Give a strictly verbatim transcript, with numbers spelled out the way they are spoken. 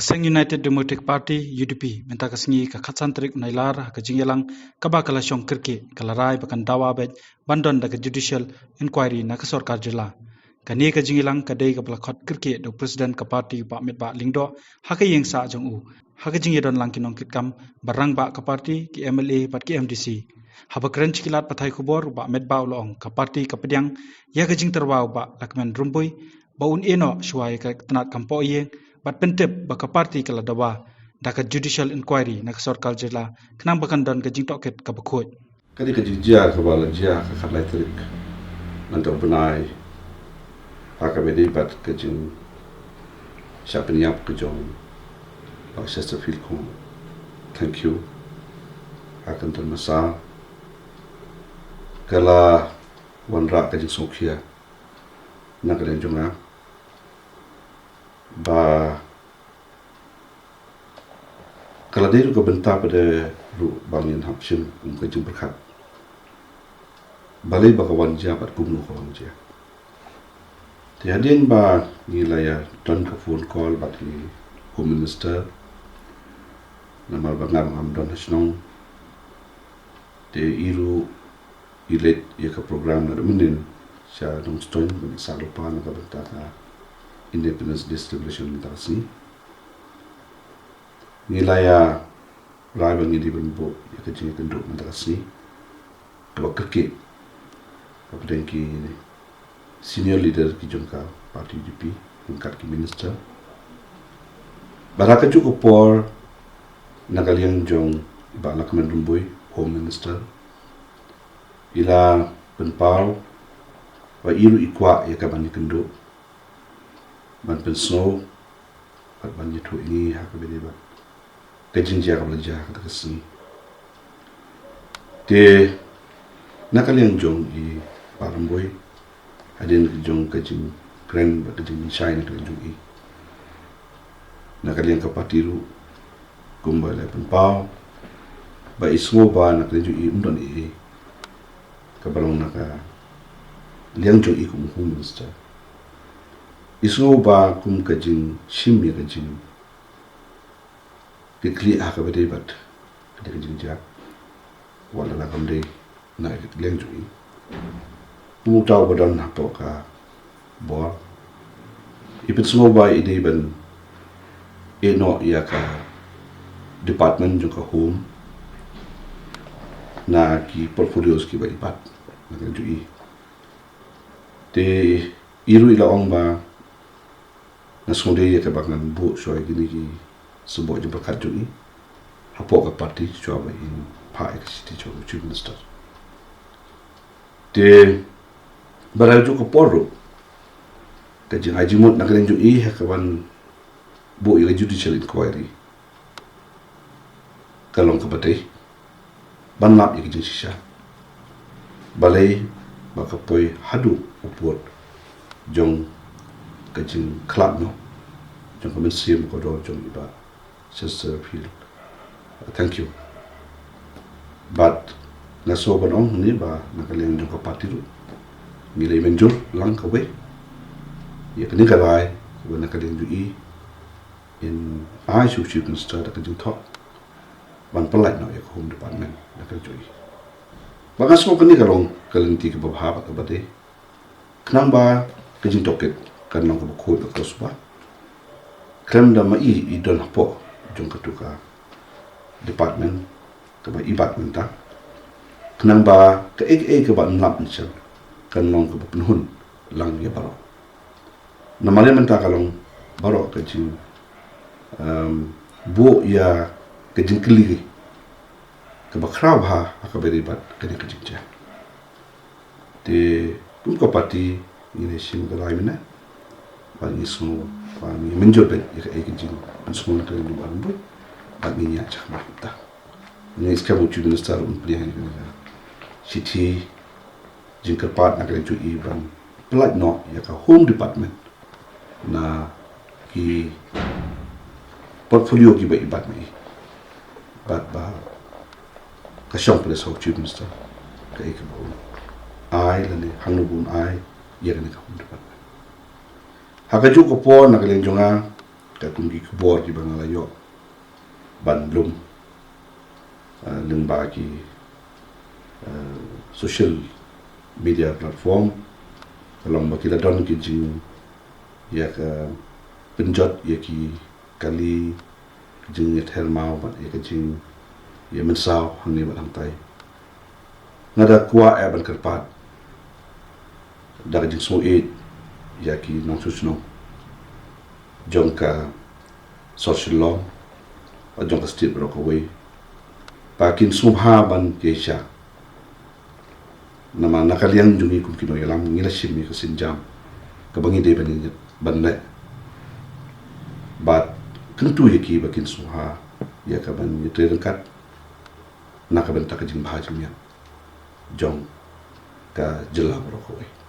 Seng United Democratic Party, U D P, mynta ka sngi ka khatsan tarik u Nailar, ha ka jingïalang kaba ka la shong kyrkieh, ka la rai ba kan dawa beit ban don da ka judicial inquiry na ka sorkar jylla. Kane ka jingïalang ka dei kaba la khot kyrkieh da u President ka party, Bah Metbah Lyngdoh, ha ka ïing sah jong u, ha ka jingïadon lang ki nongkitkam ba rangbah ka party, ki M L A bad ki M D C. Haba kren sha ki lad pathai khubor, u Bah Metbah u la ong ka party ka pdiang ïa ka jingtyrwa u Bah Lahkmen Rymbui ba un ïehnoh shuwa ïa ka tnat kam pohïing, bad pyntip ba ka party ka la dawa da ka judicial inquiry na ka sorkar jylla, khnang ba kan don ka jingtohkit kaba khuid. Ka dei ka jingjia kaba la jia ha ka khatlai tarik mynta u bnai, ha kaba ïadei bad ka jingshah pynïap ka jong Bah Chesterfield Khun. Thank you. Ha ka kynta masa ka la wanrah ka jingsngewkhia na ka liang jong nga ba ka la dei ruh ka bynta pat ruh ba ngin hap shim kum ka jingpyrkhat, balei ba ka wan jia bad kumno ka wan jia. Te hadien ba ngi la ïa don ka phone call bad i Home Minister, namar ba nga ngam don ha shnong, te i ruh i leit ïa ka program na Dunedin sha Nongstoiñ ban ïa sah lypa na ka bynta ka Independence Day celebration mynta ka sngi. Ngi la ïa rai ba ngi dei ban buh ïa ka jingïakynduh mynta ka sngi kaba kyrkieh hapdeng ki senior leader ki jong ka party U D P, ryngkat ki minister. Bad ha kajuh ka por, na ka liang jong i Bah Lahkmen Rymbui, Home Minister, i la pynpaw ba i ruh i kwah ïa ka ban ïakynduh, ban pynsngew bad ban ïathuh ïa ngi ha kaba ïadei bad ka jingjia kaba la jia ha kata ka sngi. Te na ka liang jong i Bah Rymbui, hadien ka jong ka jingkren bad ka jingshai na ka liang jong i, na ka liang ka party ruh, kumba la pynpaw, ba i sngew ba na ka liang jong i ym don ei ei kaba long na ka liang jong i kum u Home Minister. I sngew ba kum ka jingshim ïa ka jing ki khlieh ha kaba ïadei bad ka dei ka jingjia, wat la kam dei na ka liang jong i. Kum uta uba don hapoh ka bor, i pynsngew ba i dei ban ïehnoh ïa ka department jong ka Home na ki portfolios kiba i bat na ka liang jong i. Te i ruh i la ong ba nga sngewdei ïa kaba ngan buh shuwa ïa kine ki symboh jingpyrkhat jong i hapoh ka party shuwa ba in phah ïa ka shithi jong u Chief Minister. Te bad ha kajuh ka por ruh, ka jingai jingmut na ka liang jong i ha kaban buh ïa ka judicial inquiry ka long kaba dei ban lap ïa ka jingshisha. Balei ba ka poi haduh u pud jong ka jingkhlad noh jong ka mynsiem kordor jong i Bah Chesterfield. Thank you. Bad nga sngew ban ong hangne ba na ka liang jong ka party ruh ngi la mynjur lang kawei ïa kane ka rai kaba na ka liang jong i in ai sha u Chief Minister da ka jingthoh ban pyllait noh ïa ka Home Department na ka liang jong i. Ba nga sngew kane ka long ka lynti kaba bha bad kaba dei, khnang ba ka jingtohkit kan long kaba khuid bad kaba suba. Khlem da ma i i don hapoh jong katu ka department kaba i bat mynta, khnang ba kaei kaei kaba ym lap ym shai kan long kaba pynhun lang ïa baroh. Namar ïa mynta ka long baroh ka jing, em, buh ïa ka jingkylli kaba khraw bha ha kaba ïadei bad kane ka jingjia. Te kum ka party ngi la shim ka rai mynne, bad ngi sngew ba ngi mynjur beit ïa kaei ka jingpynsngew na ka liang jong u Bah Rymbui, bad ngi ïa shah mynta. Ngi skhem u Chief Minister un pdiang ïa kane ka shithi jingkyrpad na ka liang jong i ban pyllait noh ïa ka Home Department na ki portfolio kiba i bat ma i. Bad ba ka shong pyrshah u Chief Minister kaei kaba un ai lane hangno ba un ai ïa kane ka Home Department. Ha kajuh ka por na ka liang jong nga, ka kum ki khubor kiba nga la ïoh ban lum, uh, lyngba ki, uh, social media platform, ka long ba ki la don ki jing ïa ka pynjot ïa ki kali, ka jingïather maw bad ïa ka jingïamynsaw hangne bad hangtai. Nga da kwah eh ban kyrpad da ka jingsngewbha ïa ki nongshong shnong jong ka sor Shillong, jong ka state baroh kawei, ba kin sngewbha ban ïaishah. Namar na ka liang jong ngi kum ki nongïalam ngi la shim ïa ka sienjam kaba ngi dei ban ïa, ban leh. Bad kyntu ïa ki ba kin sngewbha ïa ka ban ïatrei ryngkat na ka bynta ka jingbha jingmiat jong ka jylla baroh kawei.